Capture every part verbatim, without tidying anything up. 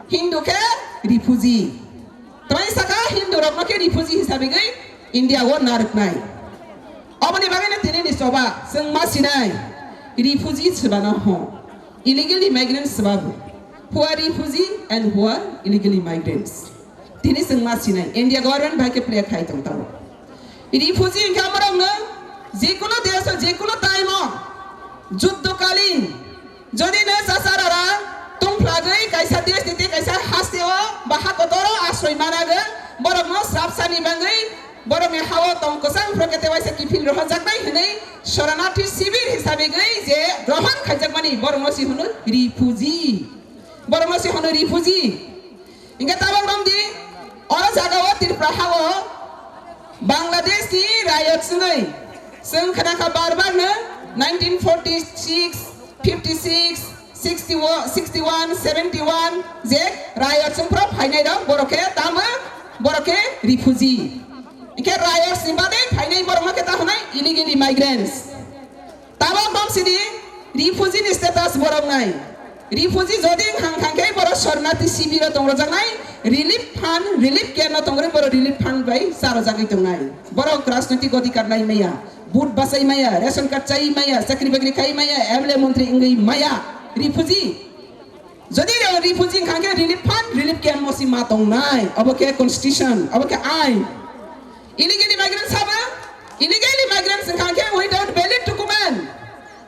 Hindu khe refugee. Tamani saka Hindu rokno khe refugee hisabe gwi India o narwknai. Oboni bagwi no tini ni choba chwng ma sinai refugee swbano ho. Illegal immigrants swbabu. Who are refugee and who are illegal immigrants? Tini chwng ma sinai India government bai khe play khai tong tabo. Refugee hwnkhe amorokno jekunu desh o, jekunu time o, juddokalin, jodi no chasarara tungphlagwi kaisa desh ni tei kaisa haste o ba ha kotor o asroi manago, borokno srapsani bagwi borokni ha o tong kwchang phwrwngkhe tei waisa kiphil rohorjaknai hwnwi shoranarthi shibir hisabe gwi je grohon khaijakmani borokno si hwno refugee. Borokno si hwno refugee. Hingke tabok romdi, oro jaga o Tripura ha o Bangladesh ni rayot swnwi. Chwng khna kha bar bar no nineteen forty six, fifty six, sixty one, sixty one, seventy one je rayot chwng phro phainai rok borok khe tamo borok khe refugee. Hingke rayot ni bagwi phainai borok no khe ta hwnai illegal immigrants. Tabok bom sidi refugee ni status borok nai. Refugee jodi wng hang thang khe borok sornati sibiro tong rojak nai, relief fund, relief camp no tong rwi borok relief fund bai cha rojak wi tong nai. Borok rajnoitik odhikar nai maya, vote bachai maya, ration card chai maya, chakri bakri khai maya, M L A montri wngwi maya, refugee. Jodi re-, refugee wngkha khe relief fund, relief camp o si ma tongnai. Obo khe constitution, obo khe ain. Illegal immigrants haba? Illegal immigrants wngkha khe without valid document.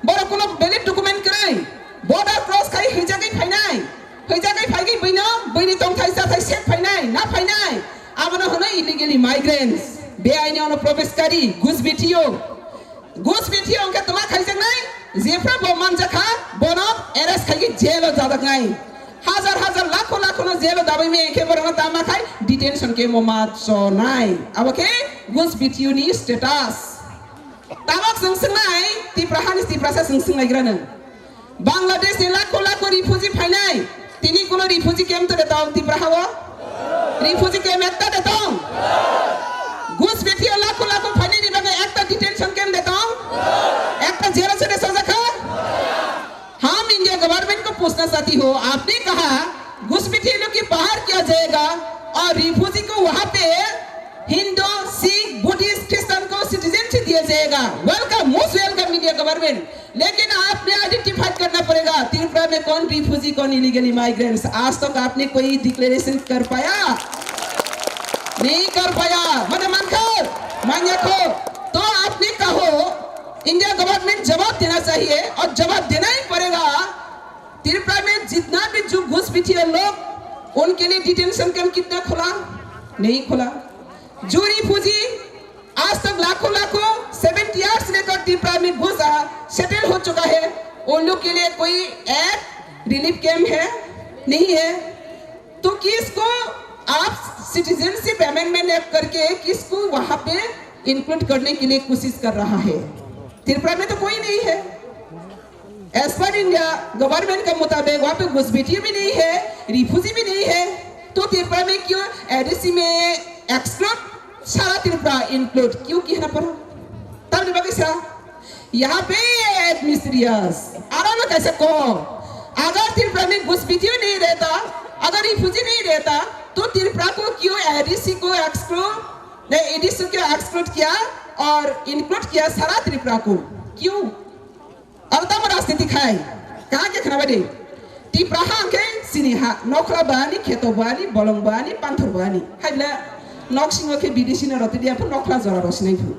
Borok kuno valid document kwrwi. Border cross khai hwijagwi phainai. Hwijagwi phaigwi buino, buini tongthai chathai sek phainai, na phainai. Abono hwno illegal immigrants. Beaini ono probeshkari, ghusbitiyo. Ghusbitiyo hwnkhe twma khaijaknai, jephru bo manjakha, bono arrest khaigwi jail o jajaknai. Hajar hajar, lakho lakho no jail o dabai maya khe borokno tama khai detention camp o ma chonai. Abo khe ghusbitiyo ni status. Tabok chwng swngnai, Tipra hani Tiprasa chwng swnglaigrano. Bangladesh ni lakho lakho refugee phainai, tini kuno refugee camp to de tong Tripura ha o? Refugee camp ekta de tong? Ghusbitiyo lakho lakho phainai ni bagwi ekta detention camp de tong? Ekta jail o se de sojakha? हम India government को पूछना चाहती हूँ, आपने कहा घुसपैठियों को बाहर किया जाएगा और रिफ्यूजी को वहाँ पे हिंदू, सिख, बुद्धिस्ट, क्रिश्चियन को सिटीजनशिप दिया जाएगा। Welcome, most welcome India government. लेकिन आपने आइडेंटिफाई करना पड़ेगा, त्रिपुरा में कौन रिफ्यूजी, कौन इलीगल इमाइग्रेंट्स। आज तक आपने कोई डिक्लेरेशन कर पाया? नहीं कर पाया। मैंने मानकर, मान्य को, तो आपने कहो, इंडिया गवर्नमेंट जवाब देना चाहिए और जवाब देना ही पड़ेगा। त्रिपुरा में जितना भी जो घुसपैठिया लोग, उनके लिए डिटेंशन कैंप कितना खुला? नहीं खुला। जो रिफ्यूजी आज तक लाखों लाखों सेवेंटी ईयर्स लेकर त्रिपुरा में घुसा, सेटल हो चुका है, उन लोग के लिए कोई एक रिलीफ कैंप है? नहीं है। तो किसको आप सिटीजनशिप अमेंडमेंट एक्ट करके किसको वहां पे इंक्लूड करने के लिए कोशिश कर रहा है? त्रिपुरा में तो कोई नहीं है। एज पर इंडिया गवर्नमेंट के मुताबिक वहाँ पे घुसपैठी भी नहीं है, रिफ्यूजी भी नहीं है, तो त्रिपुरा में क्यों एडीसी में एक्सक्लूड, सारा त्रिपुरा इंक्लूड क्यों किया ना पड़ा? तब नहीं बाकी सा, यहाँ पे एडमिस्ट्रियस आराम कैसे को, अगर त्रिपुरा में घुसपैठी नहीं रहता, अगर रिफ्यूजी नहीं रहता, तो त्रिपुरा को क्यों एडीसी को एक्सक्लूड, नहीं, एडीसी को एक्सक्लूड किया और इंक्लूड किया सारा त्रिपुरा को? क्यों? Aro tamo rajniti khai, kaham khe khna bai di. Tipra ha hwnkhe chini ha, nokhla bo ani, kheto bo ani, bolong bo ani, panthor bo ani. Hai bwle nok singo khe bidesi no roti dia phu, nokhla jora ro sinai phu.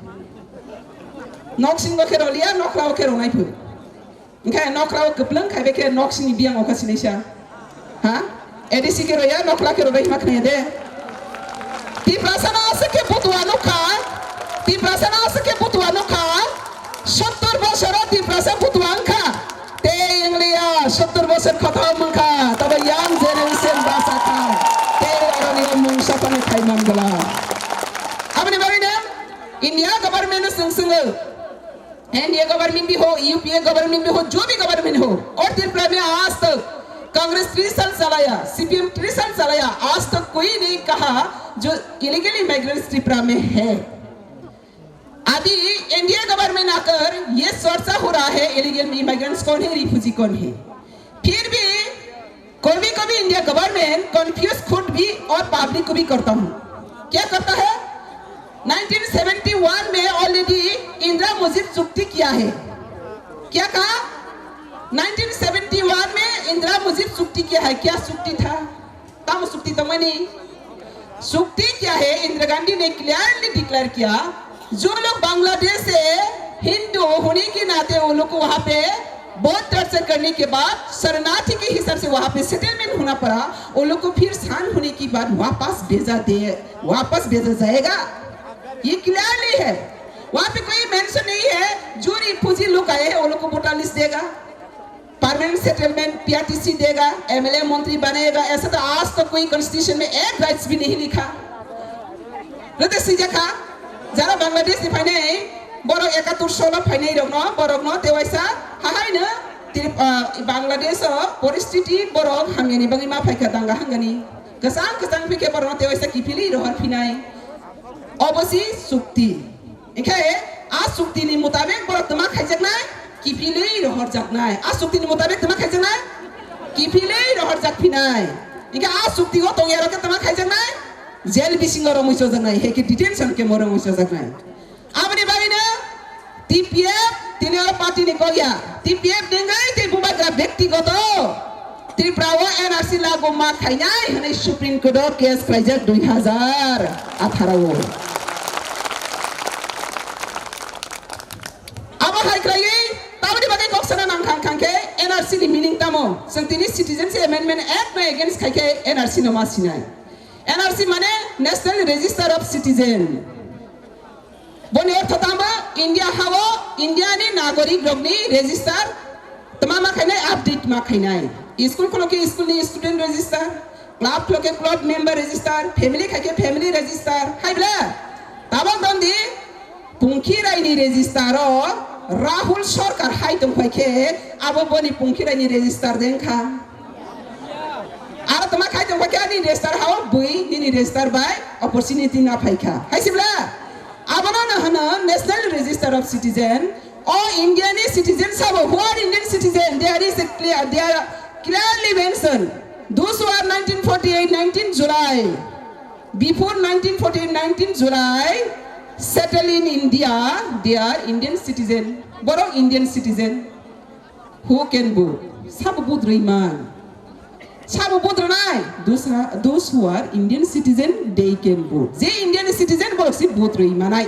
Nok singo khe roliya, nokhla o khe ronai phu. Hwnkhe nokhla o kwplwng khai bai khe nok sini biyang o kha sinai sa. Ha? Edisi khe roya, nokhla khe robai hima khna de. Tiprasa no aswk khe butua nukha. Tiprasa no aswk khe butua nukha. Sottor bosor o Tiprasa butua wngkha. Tei wngliya, sottor bosor khotom wngkha. Tabo young generation basa kha. Tei oroni o mung sapani khai man bwla. Aboni bagwi no India government no swng swngwi. NDA government भी हो, UPA government भी हो, जो भी गवर्नमेंट हो, और त्रिपुरा में आज तक कांग्रेस तीस साल चलाया, सीपीएम तीस साल चलाया, आज तक कोई नहीं कहा जो इलीगल इमिग्रेंट्स त्रिपुरा में है। अभी एनडीए गवर्नमेंट आकर ये चर्चा हो रहा है, इलीगल इमिग्रेंट्स कौन है, रिफ्यूजी कौन है। फिर भी कभी कभी इंडिया गवर्नमेंट कंफ्यूज खुद भी और पब्लिक को भी करता हूँ। क्या करता है? नाइनटीन सेवेंटी वन में ऑलरेडी इंदिरा मुझे चुक्ति किया है। क्या कहा? नाइनटीन सेवेंटी वन में इंदिरा मुझे चुक्ति किया है। क्या चुक्ति था? तम चुक्ति तो मनी। चुक्ति क्या है? इंदिरा गांधी ने क्लियरली डिक्लेयर किया, जो लोग बांग्लादेश से हिंदू होने के नाते उन लोग को वहाँ पे बहुत टॉर्चर करने के बाद शरणार्थी के हिसाब से वहाँ पे सेटलमेंट होना पड़ा, उन लोग को फिर शांत होने के बाद वापस भेजा दे, वापस भेजा जाएगा। ये क्लियरली है, वहाँ पे कोई मेंशन नहीं है जो रिफ्यूजी लोग आए हैं उन लोग को वोटर लिस्ट देगा, परमानेंट सेटलमेंट, पीआरटीसी देगा, एमएलए मंत्री बनाएगा, ऐसा तो आज तक कोई कॉन्स्टिट्यूशन में एक राइट्स भी नहीं लिखा। Rete sijak kha, jara Bangladesh ni phainai, borok ekatur solo phainai rokno, borokno tewaisa hahaino Trip-, ah, Bangladesh o poristiti borok hamyani bagwi ma phaikha danga hangani. Kwchang kwchang phikhe borokno tewaisa kiphilwi rohor phinai. Obosi chukti. Hinkhe a chukti ni mutabik borok twma khaijaknai, kiphilwi rohorjaknai. A chukti ni mutabik twma khaijaknai, kiphilwi rohorjak phinai. Hinkhe a chukti o tongya rok khe twma khaijaknai, jail bisingo romwi chojaknai, heke detention camp o romwi chojaknai. Aboni bagwino T P F tini oro party ni kok ya. T P F ni wngwi tei bubagra bektigoto Tripura o N R C lagu ma khainai hwnwi Supreme Court o case khlaijak dui hazar atharo o. Abo hai khlaiwi tamoni bagwi kok sana nang khang khang khe N R C ni meaning tamo? Chwng tini Citizenship Amendment Act no against khai khe N R C no ma sinai. N R C mane National Register of Citizen. Boni ortho tamo? India hao India ni nagorik rokni register tma ma khainai, update ma khainai. School khulok khe school ni student register, club khulok khe club member register, family khai khe family register. Hai bla? Tabok dondi Pungkhirai ni register o Rahul Sarkar hai tong phai khe abo boni Pungkhirai ni register de wngkha. Aro tma khai tong phai khe ani register hao bui nini register bai opportunity na phai kha. Hai sibla? Abono no hano National Register of Citizen. O India ni citizen sabo, who are Indian citizen? There is a clear, they are clearly mentioned. Those who are nineteen forty-eight, nineteen July, before nineteen forty-eight, nineteen July, settle in India, they are Indian citizen. Borok Indian citizen. Who can vote? Sabo vote rwi man. Sabo vote rwnai? Those are, those who are Indian citizen, they can vote. Je Indian citizen borok si vote rwi manai.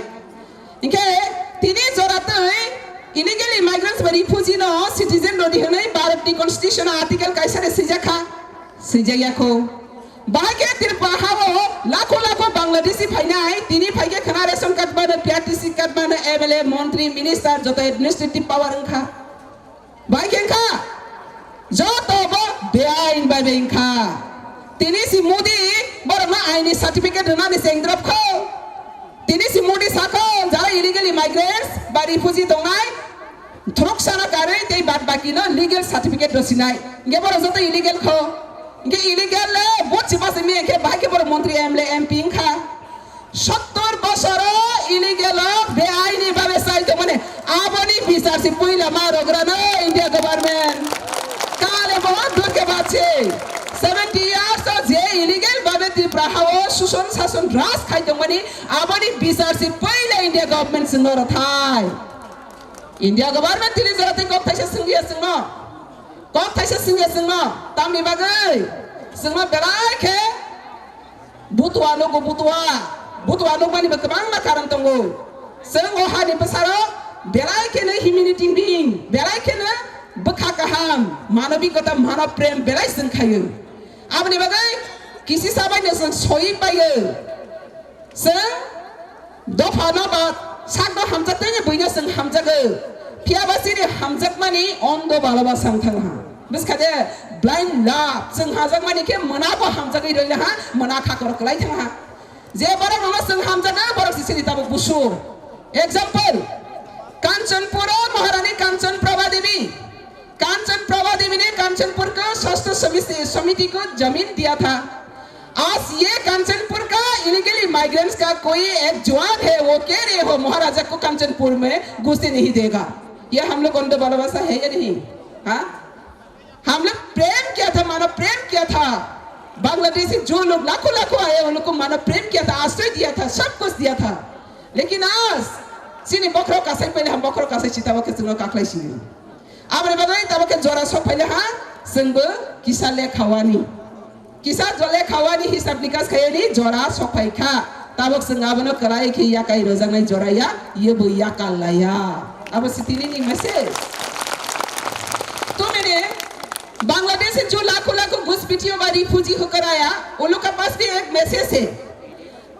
Hinkhe tini jora twi illegal immigrants ba refugee no citizen rodi hwnwi Bharat ni constitution o article kaisa de swijak kha, swijak ya kho. Bahai khe Tripura hao lakho lakho Bangladeshi phainai, tini phai khe khna ration card mano, P R T C card mano, M L A, montri, minister, joto administrative power wngkha. Bai khe wngkha, joto bo beain bai bai wngkha. Tini si Modi borokno aini certificate rwnani chengdrop kho. Tini si Modi sakho, jara illegal immigrants ba refugee tongnai, throksano karwi tei bad bakino legal certificate rwsinai. Hinkhe borok joto illegal kho. Hinkhe illegal le vote si bachai maya hinkhe bahai khe borok montri, M L A, M P wngkha. Sottor bosoro illegal o beaini babe chai tongmani aboni bichar si puila ma rograno India government. Kale bo durke bache seventy years o je illegal babe Tripura hao suson sason raj khai tongmani aboni bichar si puila India government singno rwthai. India government tini jora tei kok thaisa singya singno. Kok thaisa singya singno. Tamni bagwi singno belai khe Butua nugo butua. Butua nukmani bo kwbangma karon tongo. Chwng o hani bwsarok belai kheno humanity being, belai kheno bwkha kaham, manobikota, manob prem belai chwng khaio. Aboni bagwi kisisa baino chwng soi paio. Chwng Dopha no ba sakno hamjak tei buino chwng hamjago. Phiya ba chini hamjakmani ondo baloba sang thang ha. Bwskha de blind love chwng hamjakmani khe mwnabo hamjagwi rwina ha, mwnakha korok kwlai thang ha. Je borok no chwng hamjago borok si chini tabuk busu. Example, Kanchanpur o Maharani Kanchan Prabha Devi. कांचन प्रभा देवी ने कांचनपुर को स्वास्थ्य समिति, समिति को जमीन दिया था। आज ये कांचनपुर का इलीगल इमिग्रेंट्स का कोई एक जवान है, वो कह रहे हो महाराजा को कांचनपुर में घुसने नहीं देगा। ये हम लोग अंधो भालोबासा है या नहीं? हाँ, हम लोग प्रेम क्या था, मानव प्रेम क्या था? बांग्लादेशी जो लोग लाखों लाखों आए, उन लोग को मानव प्रेम क्या था, आश्रय दिया था, सब कुछ दिया था। लेकिन आज chini bokhorok kasai paile ham bokhorok kasai si tabok khe chwngno kaklai sini. Aboni bagwi tabok khe jora sok phaile ha chwngbo kisa lekhawani. Kisa jole khawani hisab nikas khayani jora sok phai kha. Tabok chwng abono kwlai khe yakai rojaknai jora ya, yebo yakal laya. Abo si tini ni message. To mene Bangladesh से जो लाखों लाखों घुसपैठियों व रिफ्यूजी होकर आया, उन लोग का पास भी एक मैसेज है।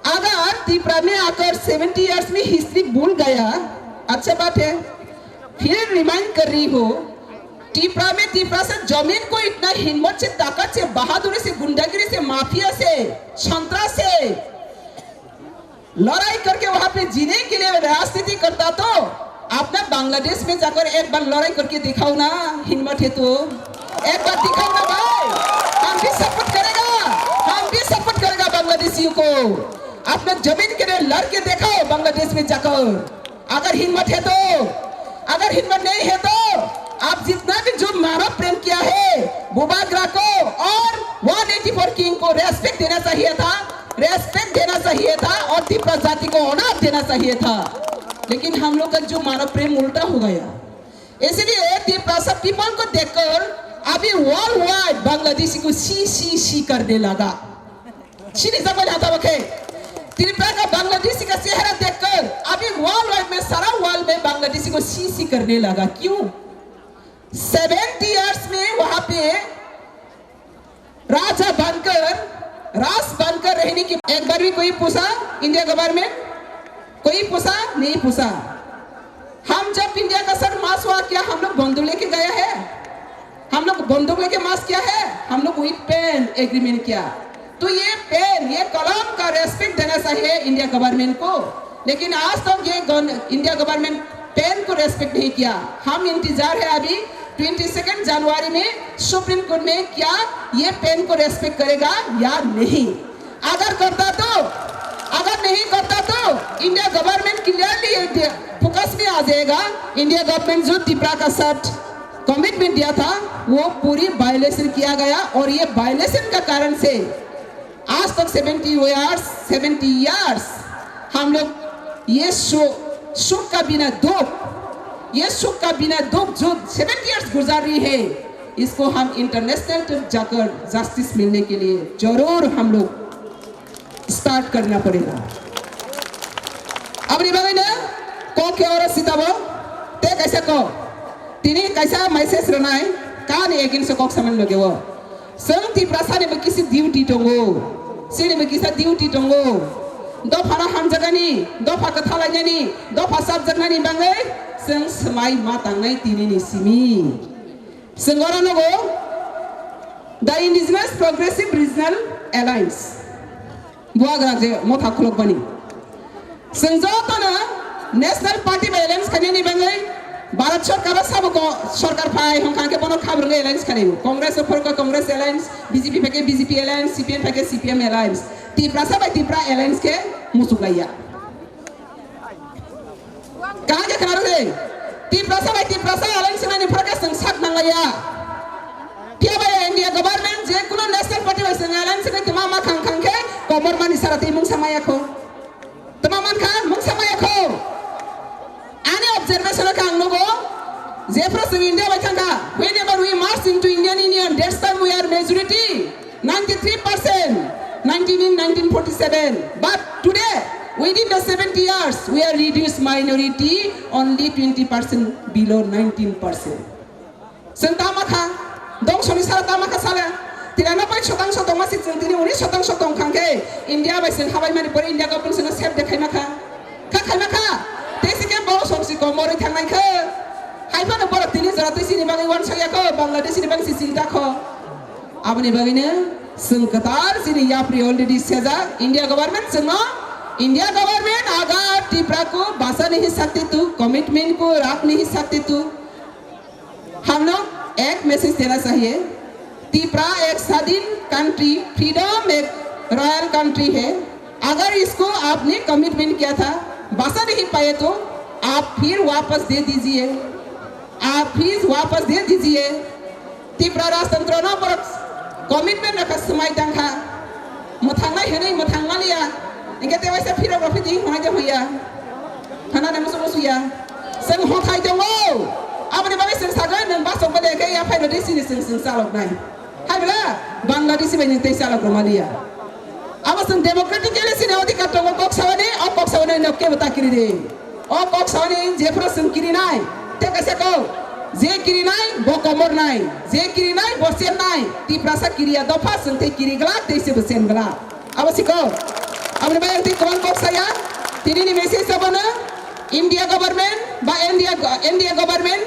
अगर तिपरा में आकर सेवेंटी ईयर्स में हिस्ट्री भूल गया, अच्छा बात है, फिर रिमाइंड कर रही हो, तिपरा में तिपरा से जमीन को इतना हिम्मत से, ताकत से, बहादुरी से, गुंडागिरी से, माफिया से, संतरा से लड़ाई करके वहां पे जीने के लिए राजनीति करता तो अपना बांग्लादेश में जाकर एक बार लड़ाई करके दिखाओ ना, हिम्मत है तो एक बार दिखाओ ना भाई। हम भी सपोर्ट करेगा, हम भी सपोर्ट करेगा बांग्लादेशियों को। अपना जमीन के लिए लड़ के दिखाओ बांग्लादेश में जाकर। अगर हिम्मत है तो, अगर हिम्मत नहीं है तो आप जितना भी जो मानव प्रेम किया है बुबागरा को और वन एटी फोर किंग को रेस्पेक्ट देना चाहिए था, रेस्पेक्ट देना चाहिए था और तिपरा जाति को ऑनर देना चाहिए था। लेकिन हम लोग का जो मानव प्रेम उल्टा हो गया, इसलिए तिपरासा पीपल को देखकर अभी वर्ल्ड वाइड बांग्लादेशी को सी सी सी करने लगा। Sini sampai hata bakhe. Tripura का बांग्लादेशी का चेहरा देखकर अभी वर्ल्ड वाइड में, सारा वर्ल्ड में बांग्लादेशी को सी सी करने लगा। क्यों? सेवेंटी ईयर्स में वहां पे राजा बनकर, राज बनकर रहने की एक बार भी कोई पूछा इंडिया गवर्नमेंट? कोई पूछा? नहीं पूछा। हम जब इंडिया का साथ मार्च हुआ, क्या हम लोग बंदूक लेके गया है? हम लोग बंदूक लेके मार्च किया है? हम लोग विद पेन एग्रीमेंट किया। तो ये पेन, ये कलम का रेस्पेक्ट देना चाहिए इंडिया गवर्नमेंट को। लेकिन आज तक ये गन-, इंडिया गवर्नमेंट पेन को रेस्पेक्ट नहीं किया। हम इंतजार है अभी ट्वेंटी सेकेंड जनवरी में सुप्रीम कोर्ट में क्या ये पेन को रेस्पेक्ट करेगा या नहीं। अगर करता तो, अगर नहीं करता तो इंडिया गवर्नमेंट क्लियरली ये दे-, फोकस में आ जाएगा। इंडिया गवर्नमेंट जो तिपरा का साथ कमिटमेंट दिया था, वो पूरी वायलेशन किया गया और ये वायलेशन का कारण से आज तक सेवेंटी ईयर्स, सेवेंटी ईयर्स हम लोग ये सु-, सुख का बिना दुख, ये सुख का बिना दुख जो सेवेंटी ईयर्स गुजार रही है, इसको हम इंटरनेशनल तक जाकर जस्टिस मिलने के लिए जरूर हम लोग स्टार्ट करना पड़ेगा। Aboni bagwi no kok khe oro sitabo tei kaisa kok. Tini kaisa message rwnai kani against o kok samani loge o. Chwng Tiprasa ni bo kisa duty tongo. Chini bo kisa duty tongo. Dopha no hamjaknani, dopha kwthalainani, dopha chapjaknani bagwi chwng swmai ma tangnai tini ni simi. Chwng oro nugo The Indigenous Progressive Regional Alliance. Buagra je motha khulukmani. Chwng jotono National Party bai alliance khainani bagwi Bharat Sarkar o sabo ko-, Sarkar phai hwnkha khe bono khabrwngwi alliance khainai. Congress o phorokha Congress alliance, B J P phai khe B J P alliance, C P M phai khe C P M alliance. Tiprasa bai Tipra alliance khe muchuk laiya. Kaham khe khna rw de. Tiprasa bai Tiprasa alliance nani phorokhe chwng sak nanglaiya. Phiya bai India government je kuno national party bai chwng alliance khe tma ma khang khang khe komor mani sara tei mungsa maya kho. Tma man kha mungsa maya kho. Ani observation khe ang nugo, jephru chwng India bai thangkha, whenever we march into Indian Union, that's time we are majority. Ninety-three percent, nineteen in nineteen forty-seven. But today, within the seventy years, we are reduced minority, only twenty percent below nineteen percent. Chwng tama kha, dongsoni sara tama kha sala. Tirano pai shotangso tongma si chwng tini unis shotangso tong khang khe, India bai chwng habai mani pore India government chwngno save de khaima kha. Kha khaima kha. Tei si khe bo songsi komorwi thangnai kha. Hai phano borok tini jora twi sini bagwi uansukya kho, Bangladesh ni bagwi si chinta kho. Aboni bagwino chwng kwtal chini yapri already sejak India government chwngno, India government agar Tripura ko bacha nahi sakte tu, commitment ko rakh nahi sakte tu, हम लोग एक मैसेज देना चाहिए, त्रिपुरा एक स्वाधीन country, freedom एक royal country है। अगर इसको आपने कमिटमेंट किया था, बासा नहीं पाए तो आप फिर वापस दे दीजिए, आप प्लीज वापस दे दीजिए। Tipra Rajtantro no borok commitment rokha swmai tangkha. Mwthangnai hwnwi mwthang maliya. Hinkhe tei waisa phirok rok phidi hwnai de hwnya. Khana de musu musu ya. Chwng hothai tongo. Aboni bagwi chwng sagwi nwng basok bade khe ya phaino de sini chwng chwng chaloknai. Hai bela Bangladeshi bai nwng tei chalok rok maliya. Abo chwng democratically sini odhikar tongo kok sawani, o kok sawani no kebo ta kiri de. O kok sawani jephuru chwng kirinai, tei kaisa kok, je kirinai bo komornai, je kirinai bo chennai, Tiprasa kiriya dopha chwng tei kiri glak tei se bo chen glak. Abo si kok. Aboni bai ang tei kwbang kok saya, tini ni message abono India government ba India, India government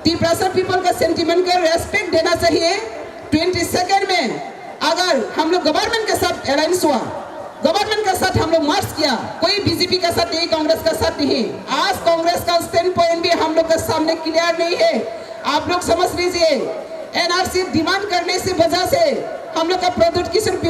Tiprasa people ka sentiment ka respect dena chahiye. Twenty second mein agar hum log government ke sath alliance hua, government ke sath hum log merge kiya, koi B J P ke sath nahi, Congress ke sath nahi. Aaj Congress ka standpoint bhi hum log ke samne clear nahi hai. Aap log samajh lijiye, N R C demand karne se wajah se hum log ka Pradyut Kishore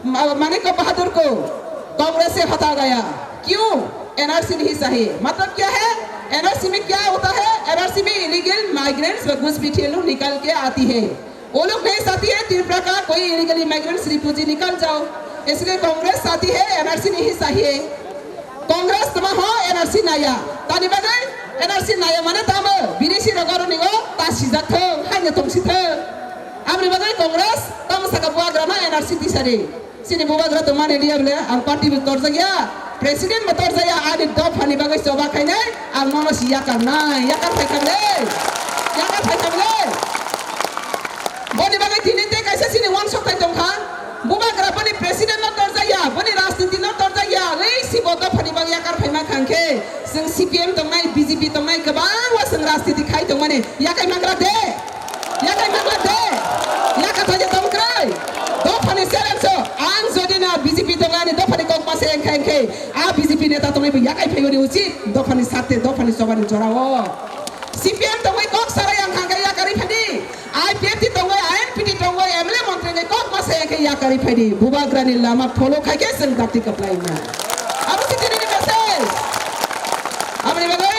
Manikya Bahadur ko Congress se hata gaya. Kyun? N R C nahi chahiye. Matlab kya hai? N R C mein kya hota hai? N R C mein illegal migrants wa ghuspaitiya log nikal ke aati hai. Wo log nahi chahte hai Tripura ka koi illegal migrants refugee nikal jao. Isliye Congress chahti hai N R C nahi chahiye. Congress tama ho N R C naya. Tani bagwi N R C naya mane tamo bidesi rok aro ni o ta sijak thung, haino tongsi thung. Aboni bagwi Congress tamo saka buagra no N R C tisari. Chini bubagra tongmani liya bole ang party bo torjakya, president bo torjakya, ani dophani bagwi choba khainai, ang nono si yakar nai, yakar phaikha bole, yakar phaikha bole. Boni bagwi tini tei kaisa chini wansok thai tongkha, bubagra boni president no torjakya, boni rajniti no torjakya, ei si bo dophani bagwi yakar phaima khangkhe, chwng C P M tongnai, B J P tongnai, kwbangma chwng rajniti khai tongmani, yakai mangra de. Yakai mangra de. Yaka thaje tong kwrwi. Dophani challenge o. Ang jodi na B J P tongnani dophani kok masa engkha engkhe. A B J P neta tongnai bo yakai phaiwani uchit. Dophani sarte, dophani chobani jora o. C P M tongwi kok sarai ang khangkhe yakarwi phadi. I P F T tongwi, I N P T tongwi, M L A montri ni kok masa engkhe yakarwi phadi. Bubagrani lama follow khaikhe chwng dakti kwplai na. Abo si tini ni message. Aboni bagwi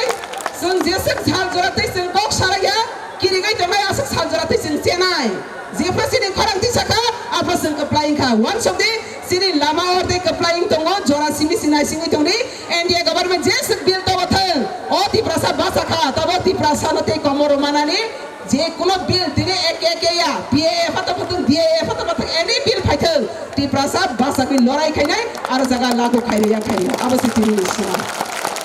chwng jeswk sal jora tei chwng kok sarai ya. Kirigwi tongnai aswk sal jora tei chwng chenai. Jephru chini khorang tisa kha, aphru chwng kwplai wngkha. Wansok di, chini lama or tei kwplai wng tongo, jora simi si naisingwi tongdi. India government jeswk bill tobo thwng, o Tiprasa basa kha, tabo Tiprasa no tei komoro manani je kuno bill tini eke eke ya, B A F ato phatung, D A F ato phatung, any bill phaithwng, Tiprasa basa kwi lorai khainai, aro jaga lagu khairwi ya khairwi, abo se tini sima.